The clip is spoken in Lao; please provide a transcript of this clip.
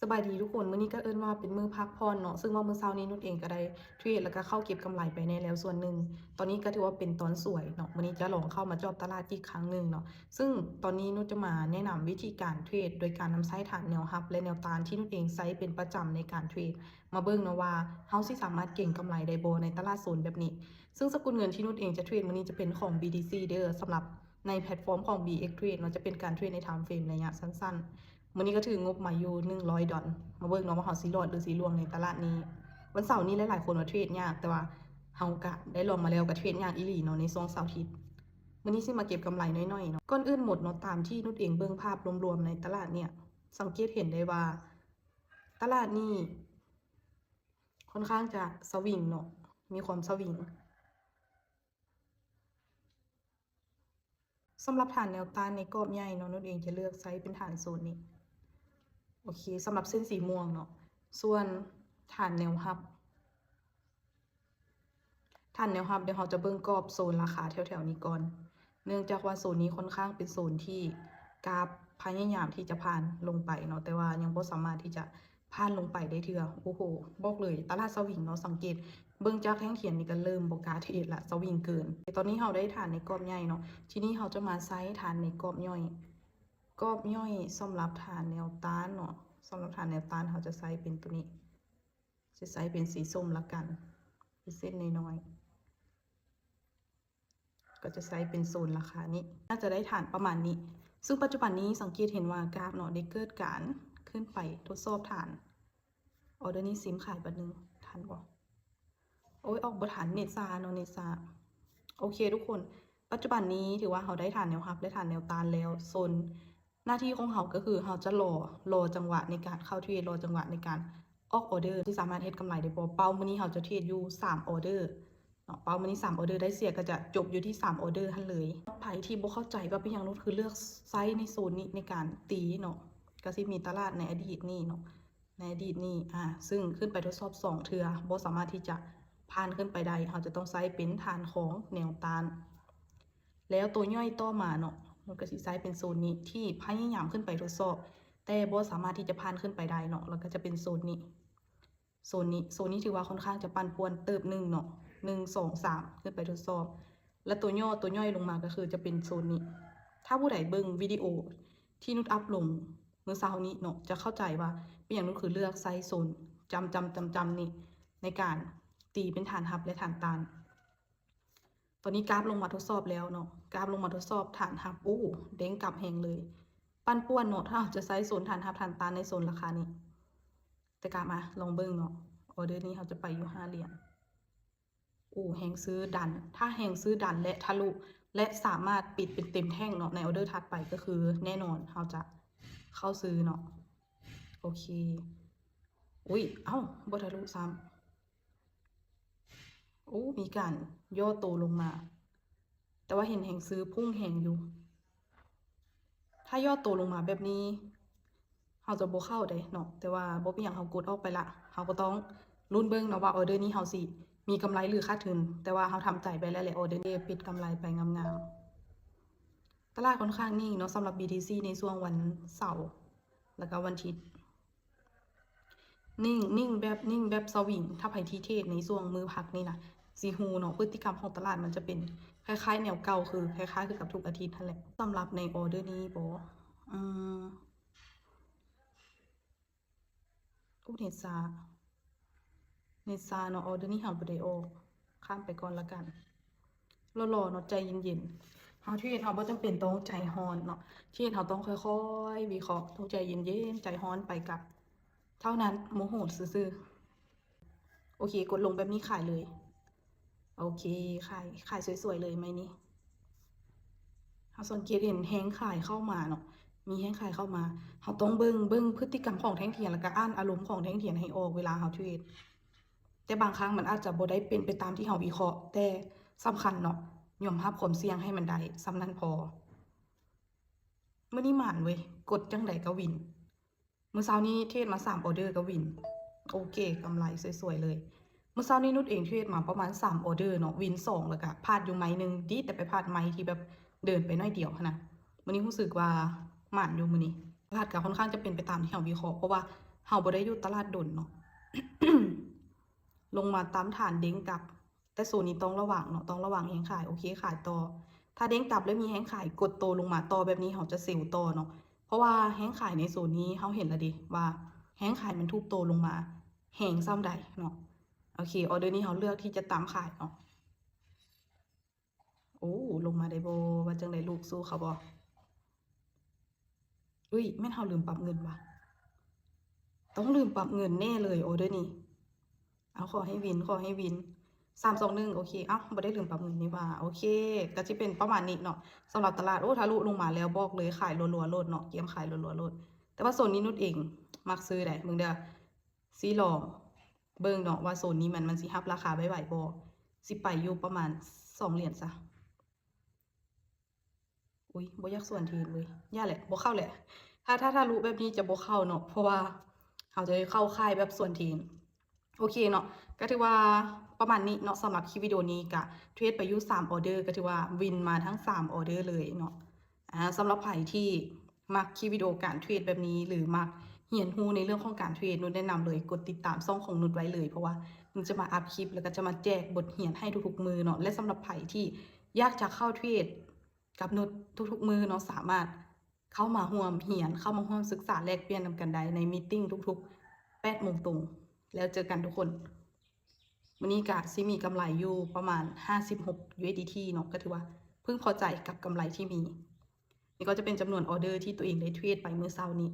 ສະບາຍດີທຸກຄົນ, ມື້ນີ້ກໍເອີ້ນວ່າເປັນມື້ພັກຜ່ອນເນາະ, ເຊິ່ງວ່າມື້ເຊົ້ານີ້ນຸດເອງກໍໄດ້ເທຣດ ແລ້ວກໍເຂົ້າເກັບກຳໄລໄປແດ່ແລ້ວສ່ວນໜຶ່ງ. ຕອນນີ້ກໍຖືວ່າເປັນຕອນສວຍເນາະ, ມື້ນີ້ຈະລອງເຂົ້າມາຈອບຕະຫຼາດອີກຄັ້ງໜຶ່ງເນາະ. ເຊິ່ງຕອນນີ້ນຸດຈະມາແນະນຳວິທີການເທຣດ ໂດຍການນຳໃຊ້ຖານແນວຮັບ ແລະ ແນວຕ້ານທີ່ນຸດເອງໃຊ້ເປັນປະຈຳໃນການເທຣດ. ມາເບິ່ງເນາະວ່າເຮົາຊິສາມາດເກັງກຳໄລໄດ້ບໍ່ໃນຕະຫຼາດໂຊນແບບນີ້. ເຊິ່ງສະກຸນເງິນທີ່ນຸດເອງຈະເທຣດມື້ນີ້ຈະເປັນຂອງ BTC ເດີ, ສຳລັບໃນແພລດຟອມຂອງ BX Trade ເນາະ, ຈະເປັນການເທຣດໃນ time frame ໄລຍະສັ້ນໆ. ມື້ນີ້ກໍຖືງົບມາຢູ່ໜຶ່ງຮ້ອຍດອນ. ມາເບິ່ງເນາະວ່າເຮົາຊິລອດ ຫຼື ຊິລ່ວງໃນຕະຫຼາດນີ້. ວັນເສົານີ້ຫຼາຍໆຄົນວ່າເທຣດຍາກ, ແຕ່ວ່າເຮົາກະໄດ້ລອງມາແລ້ວ ກະເທຣດຍາກອີ່ຫຼີເນາະ ໃນຊ່ວງເສົາອາທິດ. ມື້ນີ້ຊິມາເກັບກຳໄລໜ້ອຍໆເນາະ. ກ່ອນອື່ນໝົດເນາະ, ຕາມທີ່ນຸດເອງເບິ່ງພາບລວມໆໃນຕະຫຼາດເນີ້ຍ, ສັງເກດເຫັນໄດ້ວ່າຕະຫຼາດນີ້ຄ່ອນຂ້າງຈະສະວິງເນາະ, ມີຄວາມສະວິງ. ສຳລັບຖານແນວຕ້ານໃນກອບໃຫຍ່ເນາະ, ນຸດເອງຈະເລືອກໃຊ້ເປັນຖານໂຊນນີ້. ໂອເຄ, ສຳລັບເສັ້ນສີມ່ວງເນາະ. ສ່ວນຖານແນວຮັບ, ຖານແນວຮັບ ດຽວເຮົາຈະເບິ່ງກອບໂຊນລາຄາແຖວໆນີ້ກ່ອນ, ເນື່ອງຈາກວ່າໂຊນນີ້ຄ່ອນຂ້າງເປັນໂຊນທີ່ກາບພະຍາຍາມທີ່ຈະຜ່ານລົງໄປເນາະ, ແຕ່ວ່າຍັງບໍ່ສາມາດທີ່ຈະ ຜ່ານລົງໄປໄດ້ເທື່ອ. ໂອ້ໂຫ ບອກເລີຍ ຕະຫຼາດສະວິງເນາະ, ສັງເກດເບິ່ງຈາກແທ່ງທຽນນີ້ກໍເລີ່ມບໍ່ກ້າເທຣດລະ, ສະວິງເກີນ. ຕອນນີ້ເຮົາໄດ້ຖານໃນກອບໃຫຍ່ເນາະ, ທີນີ້ເຮົາຈະມາໃຊ້ຖານໃນກອບຍ່ອຍ. ກອບຍ່ອຍສຳລັບຖານແນວຕ້ານເນາະ, ສຳລັບຖານແນວຕ້ານເຮົາຈະໃຊ້ເປັນໂຕນີ້, ຈະໃຊ້ເປັນສີສົ້ມລະກັນ, ເປັນເສັ້ນນ້ອຍໆ. ກໍຈະໃຊ້ເປັນໂຊນລາຄານີ້, ໜ້າຈະໄດ້ຖານປະມານນີ້. ເຊິ່ງປັດຈຸບັນນີ້ສັງເກດເຫັນວ່າກາບເນາະ ໄດ້ເກີດການຂຶ້ນໄປທົດສອບຖານ. ອໍເດີນີ້ຊິມຂາຍບາດໜຶ່ງ, ທັນບໍ່? ໂອ້ຍ ອອກບໍ່ທັນ, ເນັດຊ້າເນາະ, ເນັດຊ້າ. ໂອເຄທຸກຄົນ, ປັດຈຸບັນນີ້ຖືວ່າເຮົາໄດ້ຖານແນວຮັບ ແລະ ຖານແນວຕ້ານແລ້ວ. ໂຊນ ໜ້າທີ່ຂອງເຮົາກໍຄືເຮົາຈະລໍ, ລໍຈັງຫວະໃນການເຂົ້າເທຣດ, ລໍຈັງຫວະໃນການອອກອໍເດີ ທີ່ສາມາດເຮັດກຳໄລໄດ້ບໍ່. ເປົ້າມື້ນີ້ເຮົາຈະເທຣດຢູ່ສາມອໍເດີເນາະ, ເປົ້າມື້ນີ້ສາມອໍເດີ, ໄດ້ເສຍກໍຈະຈົບຢູ່ທີ່ສາມອໍເດີຫັ້ນເລີຍ. ໃຜທີ່ບໍ່ເຂົ້າໃຈວ່າເປັນຫຍັງນຸດຄືເລືອກໃຊ້ໃນໂຊນນີ້ໃນການຕີເນາະ, ກໍຊິມີຕະຫຼາດໃນອະດີດນີ້ເນາະ, ໃນອະດີດນີ້ ອາ ເຊິ່ງຂຶ້ນໄປທົດສອບສອງເທື່ອ ບໍ່ສາມາດທີ່ຈະຜ່ານຂຶ້ນໄປໄດ້, ເຮົາຈະຕ້ອງໃຊ້ເປັນຖານຂອງແນວຕ້ານ. ແລ້ວໂຕຍ່ອຍຕໍ່ມາເນາະ, ມັນກໍຊິໃຊ້ເປັນໂຊນນີ້ທີ່ພະຍາຍາມຂຶ້ນໄປທົດສອບ ແຕ່ບໍ່ສາມາດທີ່ຈະຜ່ານຂຶ້ນໄປໄດ້ເນາະ, ແລ້ວກໍຈະເປັນໂຊນນີ້, ໂຊນນີ້, ໂຊນນີ້ຖືວ່າຄ່ອນຂ້າງຈະປັ່ນປ່ວນເຕີບໜຶ່ງເນາະ, ໜຶ່ງ ສອງ ສາມ ຂຶ້ນໄປທົດສອບ. ແລະ ໂຕຫຍໍ້, ໂຕຫຍໍ້ລົງມາກໍຄືຈະເປັນໂຊນນີ້. ຖ້າຜູ້ໃດເບິ່ງວິດີໂອທີ່ນຸດອັບລົງມື້ເຊົ້ານີ້ເນາະ, ຈະເຂົ້າໃຈວ່າເປັນຫຍັງນຸດຄືເລືອກໃຊ້ໂຊນຈ້ຳໆໆໆນີ້ໃນການຕີເປັນຖານຮັບ ແລະ ຖານຕ້ານ. ຕອນນີ້ກາບລົງມາທົດສອບແລ້ວເນາະ, ກາບລົງມາທົດສອບຖານຮັບ, ໂອ້ ເດ້ງກັບແຮງເລີຍ, ປັ່ນປ່ວນເນາະ. ຖ້າເຮົາຈະໃຊ້ໂຊນຖານຮັບ ຖານຕ້ານໃນໂຊນລາຄານີ້, ແຕ່ກາບມາລອງເບິ່ງເນາະ, ອໍເດີນີ້ເຮົາຈະໄປຢູ່ຫ້າຫຼຽນ. ໂອ້ ແຮງຊື້ດັນ, ຖ້າແຮງຊື້ດັນ ແລະ ທະລຸ ແລະ ສາມາດປິດເປັນເຕັມແທ່ງເນາະ, ໃນອໍເດີຖັດໄປກໍຄືແນ່ນອນເຮົາຈະເຂົ້າຊື້ເນາະ. ໂອເຄ, ອຸ້ຍ ເອົ້າ ບໍ່ທະລຸຊ້ຳ. ໂອ້ ມີການຫຍໍ້ໂຕລົງມາ, ແຕ່ວ່າເຫັນແຮງຊື້ພຸ່ງແຮງຢູ່. ຖ້າຫຍໍ້ໂຕລົງມາແບບນີ້ ເຮົາຈະບໍ່ເຂົ້າເດ້ເນາະ, ແຕ່ວ່າບໍ່ເປັນຫຍັງ, ເຮົາກົດອອກໄປລະ. ເຮົາກໍຕ້ອງລຸ້ນເບິ່ງເນາະວ່າ ອໍເດີນີ້ເຮົາຊິມີກຳໄລ ຫຼື ຂາດທຶນ, ແຕ່ວ່າເຮົາທຳໃຈໄປແລ້ວແຫຼະ, ອໍເດີນີ້ປິດກຳໄລໄປງາມໆ. ຕະຫຼາດຂ້ອນຂ້າງນິ່ງເນາະ, ສຳລັບ BTC ໃນຊ່ວງວັນເສົາ ແລ້ວກໍວັນທິດ. ນິ່ງ, ນິ່ງແບບ, ນິ່ງແບບສະວິງ. ຖ້າໃຜທີ່ເທຣດໃນຊ່ວງມື້ພັກນີ້ນະ ຊິຮູ້ເນາະ, ພຶດຕິກຳຂອງຕະຫຼາດມັນຈະເປັນຄ້າຍໆແນວເກົ່າ, ຄືຄ້າຍໆຄືກັບທຸກອາທິດຫັ້ນແຫຼະ. ສຳລັບໃນອໍເດີນີ້ບໍ? ອືມ ໂອ້ ເນັດຊ້າ, ເນັດຊ້າເນາະ, ອໍເດີນີ້ເຮົາບໍ່ໄດ້ອອກ, ຂ້າມໄປກ່ອນລະກັນ. ລໍໆເນາະ, ໃຈເຢັນໆ. ເຮົາເທຣດ ເຮົາບໍ່ຈຳເປັນຕ້ອງໃຈຮ້ອນເນາະ, ເທຣດເຮົາຕ້ອງຄ່ອຍໆວິເຄາະ, ຕ້ອງໃຈເຢັນໆ, ໃຈຮ້ອນໄປກະເທົ່ານັ້ນ, ໂມໂຫຊື່ໆ. ໂອເຄ, ກົດລົງແບບນີ້ຂາຍເລີຍ. ໂອເຄ, ຂາຍ, ຂາຍສວຍໆເລີຍໄມ້ນີ້. ເຮົາສັງເກດເຫັນແຮງຂາຍເຂົ້າມາເນາະ, ມີແຮງຂາຍເຂົ້າມາ. ເຮົາຕ້ອງເບິ່ງ, ເບິ່ງພຶດຕິກຳຂອງແທ່ງທຽນ ແລ້ວກະອ່ານອາລົມຂອງແທ່ງທຽນໃຫ້ອອກເວລາເຮົາເທຣດ. ແຕ່ບາງຄັ້ງມັນອາດຈະບໍ່ໄດ້ເປັນໄປຕາມທີ່ເຮົາວິເຄາະ, ແຕ່ສຳຄັນເນາະ, ຍອມຮັບຄວາມສ່ຽງໃຫ້ມັນໄດ້ສ່ຳນັ້ນພໍ. ມື້ນີ້ໝານເວີຍ, ກົດຈັ່ງໃດກໍວິນ. ມື້ເຊົ້ານີ້ເທຣດມາສາມອໍເດີກໍວິນ. ໂອເຄ, ກຳໄລສວຍໆເລີຍ. ມື້ເຊົ້ານີ້ນຸດເອງເທຣດມາປະມານສາມອໍເດີເນາະ, ວິນສອງ ແລ້ວກະພາດຢູ່ໄມ້ໜຶ່ງ, ດີແຕ່ໄປພາດໄມ້ທີ່ແບບເດີນໄປໜ້ອຍດຽວຫັ້ນນະ. ມື້ນີ້ຮູ້ສຶກວ່າໝານຢູ່ມື້ນີ້. ຕະຫຼາດກໍຄ່ອນຂ້າງຈະເປັນໄປຕາມທີ່ເຮົາວິເຄາະ, ເພາະວ່າ ເຮົາບໍ່ໄດ້ຢູ່ຕະຫຼາດດົນເນາະ ລົງມາຕາມຖານເດ້ງກັບ ແຕ່ໂຊນນີ້ຕ້ອງລະວັງເນາະ ຕ້ອງລະວັງແຮງຂາຍ. ໂອເຄ ຂາຍຕໍ່. ຖ້າເດ້ງກັບແລ້ວມີແຮງຂາຍ ກົດໂຕລົງມາຕໍ່ແບບນີ້ ເຮົາຈະເຊລຕໍ່ເນາະ ເພາະວ່າແຮງຂາຍໃນໂຊນນີ້ເຮົາເຫັນແລ້ວເດວ່າແຮງຂາຍມັນທຸບໂຕລົງມາແຮງສ່ຳໃດເນາະ. ໂອເຄ ອອເດີນີ້ເຮົາເລືອກທີ່ຈະຕາມຂາຍເນາະ. ໂອ້ ລົງມາໄດ້ບໍ່? ວ່າຈັ່ງໃດລູກ ສູ້ເຂົາບໍ່? ອຸ້ຍ ແມ່ນເຮົາລືມປັບເງິນຫວາ? ຕ້ອງລືມປັບເງິນແນ່ເລີຍ ອອເດີນີ້. ເອົາ ຂໍໃຫ້ວິນ ຂໍໃຫ້ວິນ. ສາມ ສອງ ໜຶ່ງ ໂອເຄ. ເອົ້າ ບໍ່ໄດ້ລືມປັບເງິນນີ້ຫວາ? ໂອເຄ ກໍຊິເປັນປະມານນີ້ເນາະ ສຳລັບຕະຫຼາດ. ໂອ້ ທະລຸລົງມາແລ້ວ ບອກເລີຍ ຂາຍລົວໆໂລດເນາະ ກຽມຂາຍລົວໆໂລດ. ແຕ່ວ່າໂຊນນີ້ນຸດເອງມັກຊື້ໄດ໋ ເບິ່ງເດີ້ ຊີ້ລອງເບິ່ງເນາະ ວ່າໂຊນນີ້ມັນ ມັນຊິຮັບລາຄາໄຫວໆບໍ່? ຊິໄປຢູ່ປະມານສອງຫຼຽນຊະ. ອຸ້ຍ ບໍ່ຢາກສວນເທຣນເວີຍ ຢ່າແຫຼະ ບໍ່ເຂົ້າແຫຼະ. ຖ້າ ຖ້າ ຖ້າທະລຸແບບນີ້ຈະບໍ່ເຂົ້າເນາະ ເພາະວ່າເຮົາຈະໄດ້ເຂົ້າຄ້າຍແບບສວນເທຣນ. ໂອເຄເນາະ ກໍຖືວ່າປະມານນີ້ເນາະ ສຳລັບຄລິບວິດີໂອນີ້ກະເທຣດໄປຢູ່ສາມອອເດີ ກໍຖືວ່າວິນມາທັງສາມອອເດີເລີຍເນາະ. ອາ ສຳລັບໃຜທີ່ມັກຄລິບວິດີໂອການເທຣດແບບນີ້ ຫຼື ມັກຮຽນຮູ້ໃນເລື່ອງຂອງການເທຣດ ນຸດແນະນຳເລີຍ ກົດຕິດຕາມຊ່ອງຂອງນຸດໄວ້ເລີຍ ເພາະວ່ານຸດຈະມາອັບຄລິບ ແລ້ວກໍຈະມາແຈກບົດຮຽນໃຫ້ທຸກໆມື້ເນາະ. ແລະ ສຳລັບໃຜທີ່ຢາກຈະເຂົ້າເທຣດກັບນຸດທຸກໆມື້ເນາະ ສາມາດເຂົ້າມາຮ່ວມຮຽນ ເຂົ້າມາຮ່ວມສຶກສາແລກປ່ຽນນຳກັນໄດ້ໃນມີດຕິ້ງທຸກໆແປດໂມງຕົງ. ແລ້ວເຈີກັນທຸກຄົນ. ມື້ນີ້ກະຊິມີກຳໄລຢູ່ປະມານຫ້າສິບຫົກ USDT ເນາະ ກໍຖືວ່າເພິ່ງພໍໃຈກັບກຳໄລທີ່ມີ. ນີ້ກໍຈະເປັນຈຳນວນອອເດີທີ່ຕົວເອງໄດ້ເທຣດໄປມື້ເຊົ້ານີ້.